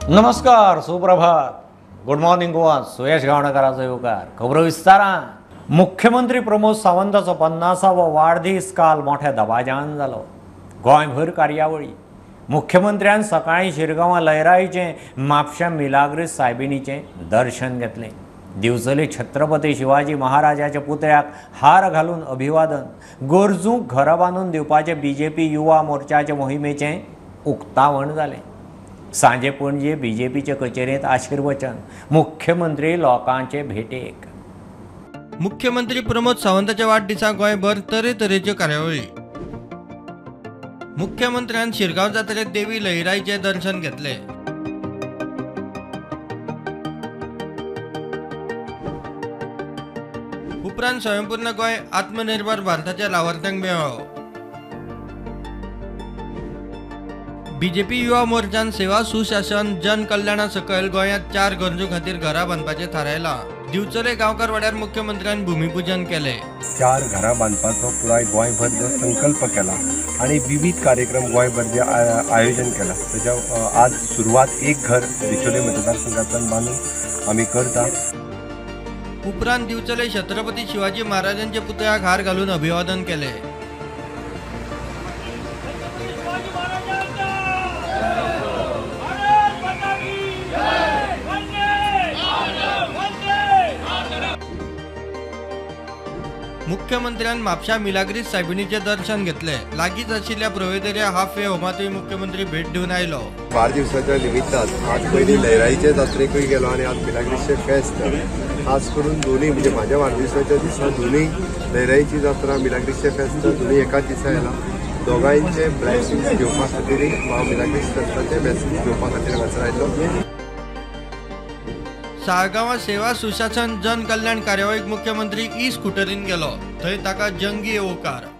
नमस्कार, सुप्रभात, good morning Goa. सुयश गावणेकराचो येवकार. खबरो विस्तारान. मुख्यमंत्री प्रमोद सावंताचो 50वो वाडदीस काल मोठ्या दबाज्यान जालो. गोंयभर कार्यावळी. मुख्यमंत्र्यान सकाळीं शिरगांवां लयराईचें, म्हापश्यां मिलाग्रीस सायबिणीचें दर्शन घेतलें. दिवचले छत्रपती शिवाजी महाराजाच्या पुतळ्याक हार घालून अभिवादन. गरजूंक घरां बांदून दिवपाचें बीजेपी युवा मोर्चाचे मोहिमेचें उक्तावण जालें. सांजे पणजे बीजेपीचे कचेरेंत आशीर्वचन. मुख्यमंत्री लोकांचे भेटेक. मुख्यमंत्री प्रमोद सावंताच्या वाडदिसा गोंयभर तरेतरेच्यो कार्यावळी. मुख्यमंत्र्यान शिरगांव जात्रेत देवी लयराईचें दर्शन घेतलें. उपरांत स्वयंपूर्ण गोंय आत्मनिर्भर भारताच्या लावार्थ्यांक मेळ्ळो. बीजेपी युवा मोर्चान सेवा सुशासन जन कल्याणा सकयल गोंयांत 4 गरजूं खातीर घरां बांदपाचें थारायलां. दिवचले गांवकार वाड्यार मुख्यमंत्र्यान भूमिपूजन केलें. 4 घरां बांदपाचो पुराय गोंयभर जो संकल्प केला आनी विविध कार्यक्रम गोंयभर जे आयोजन केला ताच्या आज सुरवात एक घर दिवचले मतदारसंघांतल्यान बांदून आमी करता. उपरांत दिवचले छत्रपती शिवाजी महाराजांच्या पुतळ्याक हार घालून अभिवादन केलें. मुख्यमंत्र्यान म्हापशा मिलाग्रीस सायबिणीचें दर्शन घेतलें. लागींच आशिल्ल्या प्रोवेदरिया हाफ वे होमांतूय मुख्यमंत्री भेट दिवन आयलो. वाडदिवसाच्या निमित्तान आज पयलीं लयराईचे जात्रेकूय गेलो आनी आज मिलाग्रीसचें फेस्त, खास करून दोनूय म्हणजे म्हाज्या वाडदिवसाच्या दिसा दोनूय लयराईची जात्रा मिलाग्रीसचें फेस्त दोनूय एकाच दिसा येला. दोगांयचे ब्लेसिंग्स घेवपा खातीर हांव मिलाग्रीस फेस्ताचे ब्लेसिंग्स घेवपा खातीर हांगासर आयलो. साळगांवां सेवा सुशासन जन कल्याण कार्यावळीक मुख्यमंत्री ई स्कुटरीन गेलो. थंय ताका जंगी येवकार.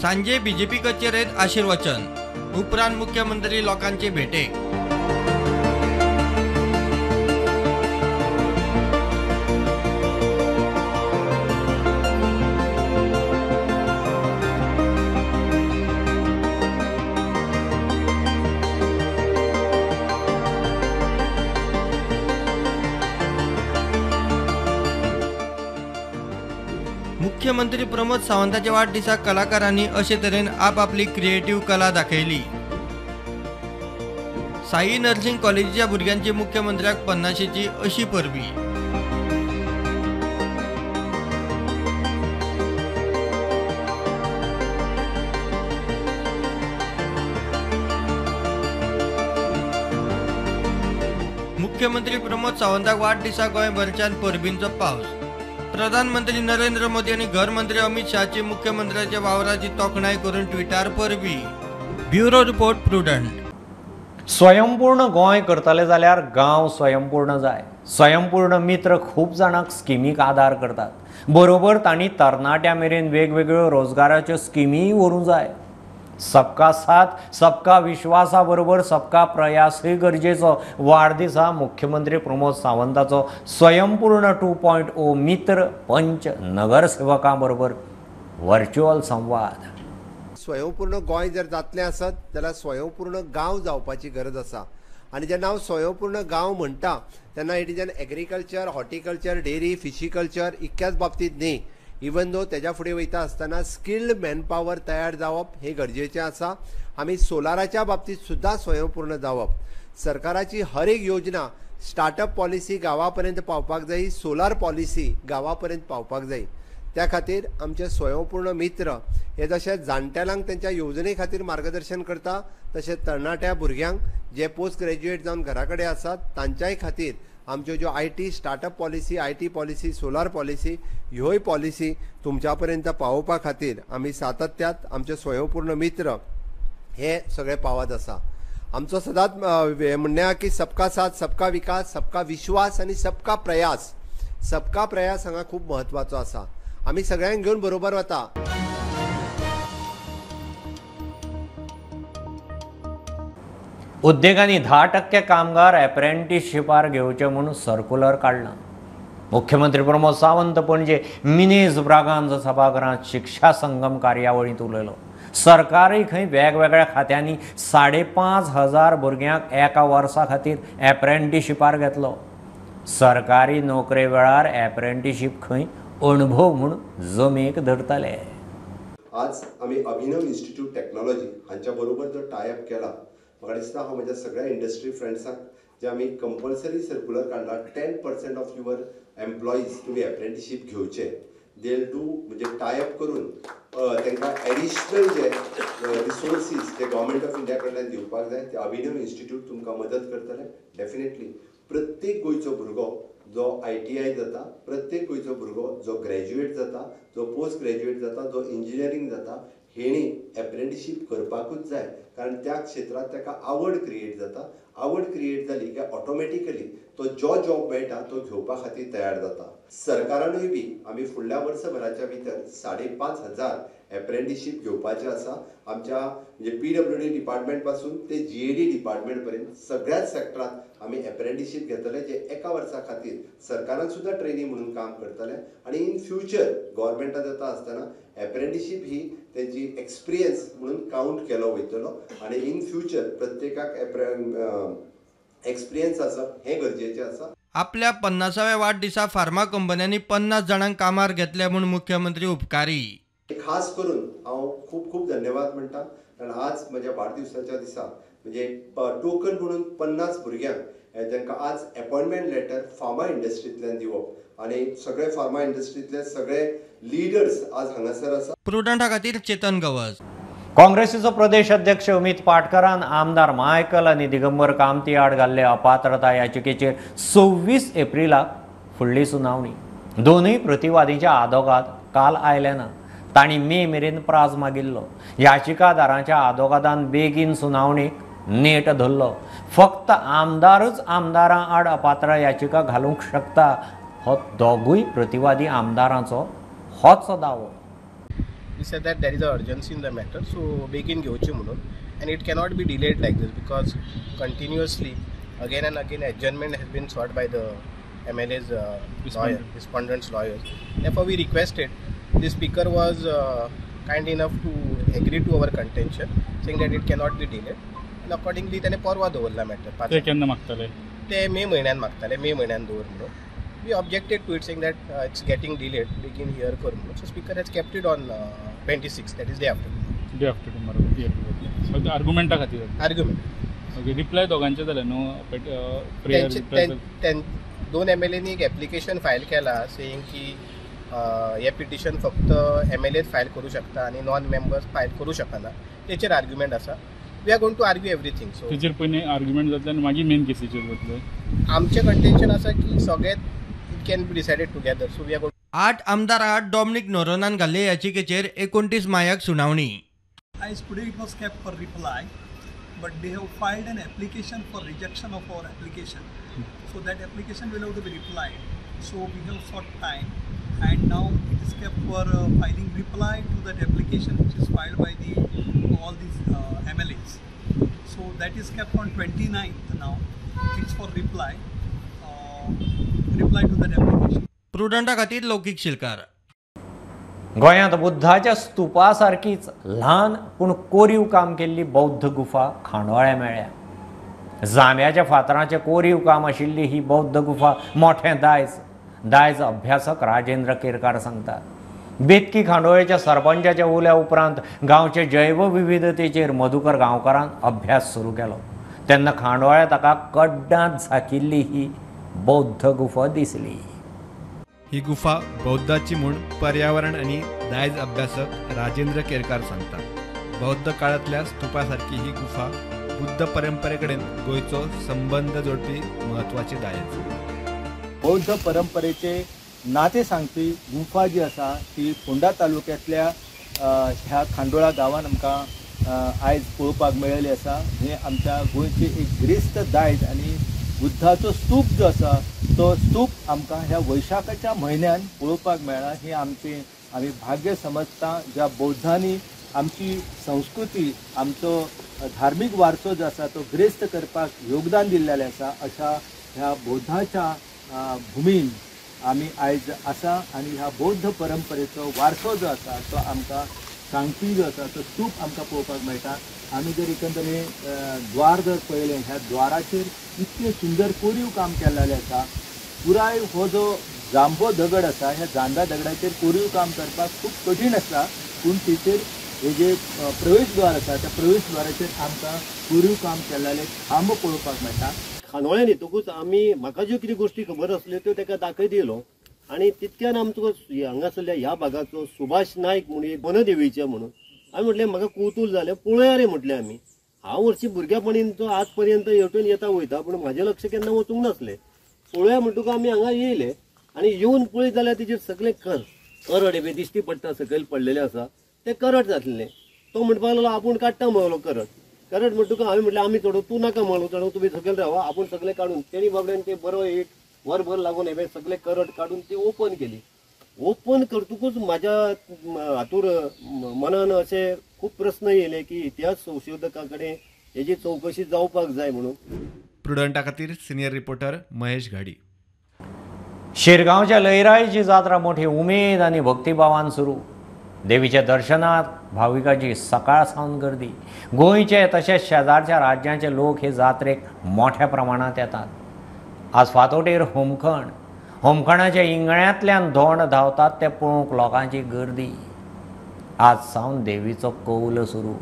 सांजे बीजेपी कचेरेत आशीर्वचन. उपरांत मुख्यमंत्री लोकांचे भेटेक. मुख्यमंत्री प्रमोद सावंताच्या वाडदिसा कलाकारांनी अशे तरेन आपापली क्रिएटिव्ह कला दाखयली. साई नर्सिंग कॉलेजीच्या भुरग्यांची मुख्यमंत्र्याक 50ची अशी परबी. मुख्यमंत्री प्रमोद सावंताक वाडदिसा गोंयभरच्यान परबींचो पावस. प्रधानमंत्री नरेंद्र मोदी आनी घर मंत्री अमित शहाची मुख्यमंत्र्याच्या वावराची तोखणाय करून ट्विटर परबी. Bureau report, Prudent. स्वयंपूर्ण गोंय करतले जाल्यार गांव स्वयंपूर्ण जाय. स्वयंपूर्ण मित्र खूब जाणांक स्किमीक आदार करतात. बरोबर तांणी तरणाट्यां मेरेन वेगवेगळ्यो रोजगाराच्यो स्किमीय व्हरूंक जाय. सबका साथ सबका विश्वासा बरोबर सबका प्रयासूय गरजेचो. वाडदिसा मुख्यमंत्री प्रमोद सावंताचो स्वयंपूर्ण 2.0 मित्र पंच नगरसेवकां बरोबर व्हर्च्युअल संवाद. स्वयंपूर्ण गोंय जर जातलें आसत जाल्यार स्वयंपूर्ण गांव जावपाची गरज आसा. आनी जेन्ना हांव स्वयंपूर्ण गांव म्हणटा तेन्ना it is an agriculture, horticulture, dairy, fishiculture इतक्याच बाबतींत न्ही, इवन दो तेज्या फुडें वयता आसतना स्किल्ड मॅनपावर तयार जावप हें गरजेचें आसा. आमी सोलाराच्या बाबतींत सुद्दां स्वयंपूर्ण जावप, सरकाराची हर एक योजना स्टार्टअप पॉलिसी गांवा पर्यंत पावपाक जाय, सोलार पॉलिसी गांवा पर्यंत पावपाक जाय. त्या खातीर आमचे स्वयंपूर्ण मित्र हे जशे जाणटेल्यांक तेंच्या येवजणे खातीर मार्गदर्शन करता, तशें तरणाट्या भुरग्यांक जे पोस्ट ग्रॅज्युएट जावन घरा कडेन आसात तांच्याय खातीर आमच्यो ज्यो IT startup policy, IT policy, solar policy ह्योय पॉलिसी तुमच्या पर्यंत पावोवपा खातीर आमी सातत्यात आमचे स्वयंपूर्ण मित्र हे सगळे पावत आसा. आमचो सदांच म्हणणें आहा की सबका साथ सबका विकास सबका विश्वास आनी सबका प्रयास. सबका प्रयास हांगा खूब म्हत्वाचो आसा. आमी सगळ्यांक घेवन बरोबर वता. उद्देगांनी 10% कामगार एप्रेंटिसशिपार घेवचे म्हूण सर्कुलर काडलां. मुख्यमंत्री प्रमोद सावंत पणजे मिनेज ब्रागांज सभाघरांत शिक्षा संगम कार्यावळींत उलयलो. सरकारय खंय वेगवेगळ्या खात्यांनी 5,500 भुरग्यांक एका वर्सा खातीर एप्रेंटिसशिपार घेतलो. सरकारी नोकरे वेळार एप्रेंटिसशीप खंय अणभव म्हूण जमेक धरतले. आज आमी अभिनव इन्स्टिट्यूट टेक्नॉलॉजी हांच्या बरोबर जो टायअप केला, म्हाका दिसता हांव म्हज्या सगळ्या इंडस्ट्री फ्रेंड्सांक जे आमी कंपल्सरी सर्कुलर काडला 10% ऑफ your employees तुमी एप्रेंटिसशीप घेवचे. देल do म्हणजे टायअप करून तांकां additional J resources J government of India कडल्यान दिवपाक जाय ते अभिनव इन्स्टिट्यूट तुमकां मदत करतले. डेफिनेटली प्रत्येक गोंयचो भुरगो जो ITI जाता, प्रत्येक गोंयचो भुरगो जो ग्रॅज्युएट जाता, जो पोस्ट ग्रॅज्युएट जाता, जो इंजिनियरींग जाता, हेणी एप्रेंटिसशीप करपाकूच जाय. कारण त्या क्षेत्रांत ताका आवड क्रिएट जाता. आवड क्रिएट जाली काय ऑटोमॅटिकली तो जो जॉब मेळटा तो घेवपा खातीर तयार जाता. सरकारानूय बी आमी फुडल्या वर्सभराच्या भितर 5,500 एप्रेंटिसशीप घेवपाचें आसा. आमच्या म्हणजे PWD department पासून ते GAD department पर्यंत सगळ्याच सेक्टरांत आमी एप्रेंटिसशीप घेतले, जे एका वर्सा खातीर सरकारान सुद्दां ट्रेनींग म्हणून काम करतले. आनी इन फ्युचर गव्हर्मेंटात येता आसतना एप्रेंटिसशीप ही तेंची एक्सपिरियन्स म्हणून कावंट केलो वयतलो आनी इन फ्युचर प्रत्येकाक एक्सपिरियन्स आसप हें गरजेचें आसा. आपल्या 50व्या वाडदिसा फार्मा कंपन्यांनी 50 जाणांक कामार घेतले म्हूण मुख्यमंत्री उपकारी. खास करून हांव खूब खूब धन्यवाद म्हणटा, कारण आज म्हज्या वाडदिवसाच्या दिसा म्हणजे टोकन म्हणून 50 भुरग्यांक तांकां आज एपॉयंटमेंट लेटर फार्मा इंडस्ट्रींतल्यान दिवप आनी सगळे फार्मा इंडस्ट्रींतले सगळे लिडर्स आज हांगासर आसा. प्रुडंटा खातीर चेतन गवस. काँग्रेसीचो प्रदेश अध्यक्ष अमित पाटकरान आमदार मायकल आनी दिगंबर कामती आड घाल्ले अपात्रता याचिकेचेर 26 एप्रिलाक फुडली सुनावणी. दोनूय प्रतिवादींच्या आदोगाद काल आयले ना. तांणी मे मेरेन प्राज मागिल्लो. याचिकादारांच्या आदोगादान बेगीन सुनावणेक नेट धरलो. फक्त आमदारच आमदारां आड अपात्र याचिका घालूंक शकता हो दोगूय प्रतिवादी आमदारांचो होच दावो. He said that there is an urgency in the matter, so begin घेवची म्हणून, and it cannot be delayed like this because continuously again and again adjournment has been sought by the MLA's lawyer, respondents' lawyers. Therefore, we requested. The speaker was kind enough to agree to our contention, saying that it cannot be delayed. And accordingly, त्याने परवा दवरला matter. ते केन्ना मागताले? ते मे म्हयन्यान मागताले, मे म्हयन्यान दवर म्हणून. We objected to it, saying that it's getting delayed. Begin here कर म्हणून. So speaker has kept it on 26, that is day after tomorrow. Day after tomorrow. So the argument खातीर. Argument. Okay, reply दोगांचे जाले न्हू? दोन MLA नी एक application file केला, saying की हे पिटिशन फक्त MLA file करू शकता आनी नॉन मेंबर्स फायल करू शकना. तेचेर आर्ग्युमेंट आसा. We are going to argue everything. So तेचेर पयलीं आर्ग्युमेंट जातले आनी मागीर मेन केसीचेर जातले. आमचें कंटेन्शन आसा की सगळें it can be decided together. So we are going. 8 आमदार आड डॉमनिक नोरोनान घाल्ले याचिकेचेर 29 मायाक सुनावणी. As today it was kept for reply, but they have filed an application for rejection of our application. So that application will have to be replied. So we have sought time, and now it is kept for filing reply to that application which is filed by the all these MLAs. So that is kept on 29th now. It's for reply, reply to that application. प्रुडंटा खातीर लौकीक शिलकार. गोंयांत बुद्धाच्या स्तूपा सारकीच ल्हान पूण कोरीव काम केल्ली बौद्ध गुफा खांडोळ्या मेळ्ळ्या. जांब्याच्या फातरांचें कोरीव काम आशिल्ली ही बौद्ध गुफा मोठें दायज. दायज अभ्यासक राजेंद्र केरकार सांगतात. बेतकी खांडोळेच्या सरपंचाच्या उल्या उपरांत गांवचे जैवविविधतेचेर मधुकर गांवकारान अभ्यास सुरू केलो. तेन्ना खांडोळ्या ताका कड्डांत झाकिल्ली ही बौद्ध गुफा दिसली. ही गुफा बौद्धाची म्हूण पर्यावरण आनी दायज अभ्यासक राजेंद्र केरकार सांगतात. बौद्ध काळांतल्या स्तूपा सारकी ही गुफा बुद्ध परंपरेकडेन गोंयचो संबंद जोडपी म्हत्वाची दायज. बौद्ध परंपरेचे नाते सांगपी गुफा जी आसा ती फोंडा तालुक्यांतल्या ह्या खांडोळा गांवान आमकां आयज पळोवपाक मेळिल्ली आसा. हें आमच्या गोंयचें एक गिरेस्त दायज आनी बुद्धाचो स्तूप जो आसा तो स्तूप आमकां ह्या वैशाखाच्या म्हयन्यान पळोवपाक मेळ्ळा. हें आमचें आमी भाग्य समजता. ज्या बौद्धांनी आमची संस्कृती, आमचो धार्मीक वारसो जो आसा तो ग्रेस्त करपाक योगदान दिल्लेलें आसा. अशा ह्या बौद्धाच्या भुमीन आमी आयज आसा आनी ह्या बौद्ध परंपरेचो वारसो जो आसा तो आमकां सांगपी जो आसा तो स्तूप आमकां पळोवपाक मेळटा. आमी जर एकंदर हें द्वार जर पळयलें, ह्या द्वाराचेर इतकें सुंदर कोरीव काम केल्लें आसा. पुराय हो जो जांबो दगड आसा, ह्या जांब्या दगडाचेर कोरीव काम करपाक खूब कठीण आसा, पूण तेचेर हे जे प्रवेशद्वार आसा त्या प्रवेशद्वाराचेर आमकां कोरीव काम केल्लें खांब पळोवपाक मेळटा. खांडोळ्यान येतकूच आमी म्हाका ज्यो कितें गोश्टी खबर आसल्यो त्यो ताका दाखयत येयलो आनी तितक्यान आमचो हांगासरल्या ह्या भागाचो सुभाष नायक म्हणून एक वनदेवीचे म्हणून आमी म्हटलें म्हाका कौतूल जालें पळोवया रे म्हटलें आमी. हांव हरशीं भुरग्यापणीन तो आज पर्यंत हेवटेन येता वयता, पूण म्हाजें लक्ष केन्ना वचूंक नासलें. पळोवया म्हणटकूच आमी हांगा येयले आनी येवन पळयत जाल्यार तेजेर सगळें करड हे दिश्टी पडटा, सकयल पडलेलें आसा तें करड जातलें. तो म्हणपाक लागलो आपूण काडटा म्हणलो करड करड म्हणटकूच हांवें म्हटलें आमी चडो तूं नाका म्हणलो चडो तुमी सकयल रावा, आपूण सगळें काडून तेणी बाबड्यान ते बरो एक वरभर लागून हें सगळें करड काडून ती ओपन केली. ओपन करतकूच म्हाज्या हातूर मनान अशे खूब प्रस्न येयले की इतिहास संशोधका कडेन हेजी चवकशी जावपाक जाय म्हणून. प्रुडंटा खातीर सिनियर रिपोर्टर महेश घाडी. शिरगांवच्या लयराईची जात्रा मोठी उमेद आनी भक्तिभावान सुरू. देवीच्या दर्शनात भाविकांची सकाळ सावन गर्दी. गोंयचे तशेंच शेजारच्या राज्यांचे लोक हे जात्रेक मोठ्या प्रमाणांत येतात. आज फातोटेर होमखण, होमखणाच्या इंगळ्यांतल्यान धोंड धांवतात ते पळोवंक लोकांची गर्दी. आज सावन देवीचो कौल सुरू.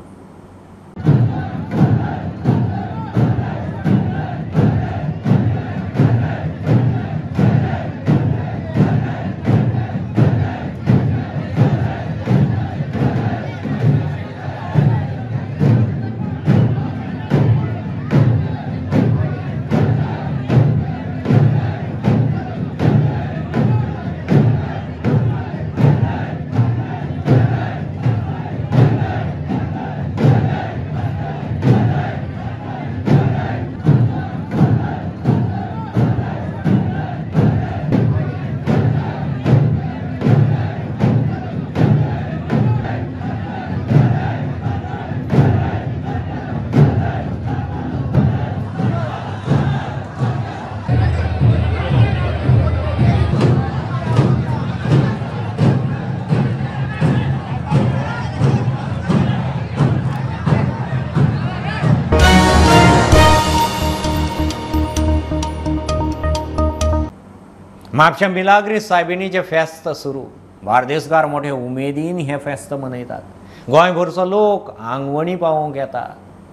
म्हापशा मिलाग्री सायबिणीचें फेस्त सुरू. बार्देसकार मोठे उमेदीन हें फेस्त मनयतात. गोंयभरचो लोक आंगवणी पावोवंक येता.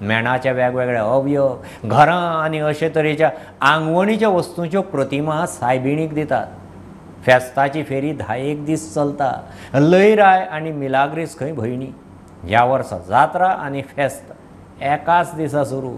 मेणाचे वेगवेगळे अवयव, घरां आनी अशे तरेच्या आंगवणीच्या वस्तूंच्यो प्रतिमा सायबिणीक दितात. फेस्ताची फेरी 10 दीस चलता. लयराय आनी मिलाग्रीस खंय भयणी. ह्या वर्सा जात्रा आनी फेस्त एकाच दिसा सुरू.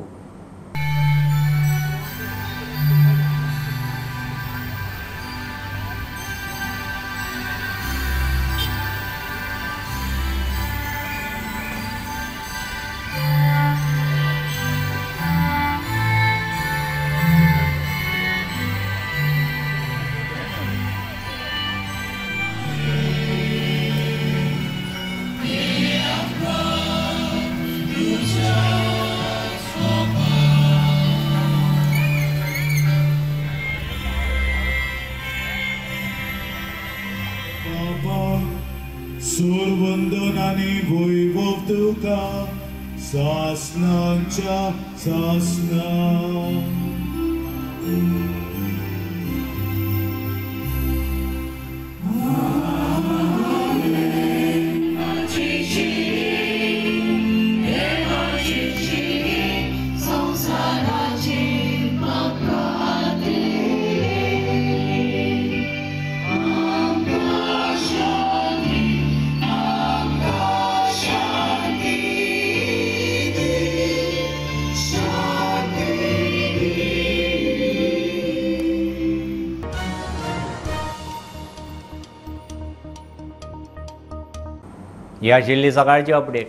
ही आशिल्ली सकाळची अपडेट.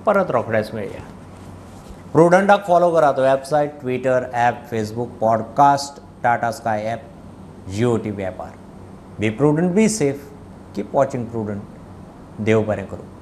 परत रोखडेच मेळया. प्रुडंटाक फॉलो करात website, Twitter, app, Facebook, podcast, Tata Sky app, Jio TV ॲपार. Be prudent, be safe, keep watching Prudent. देव बरें करूं.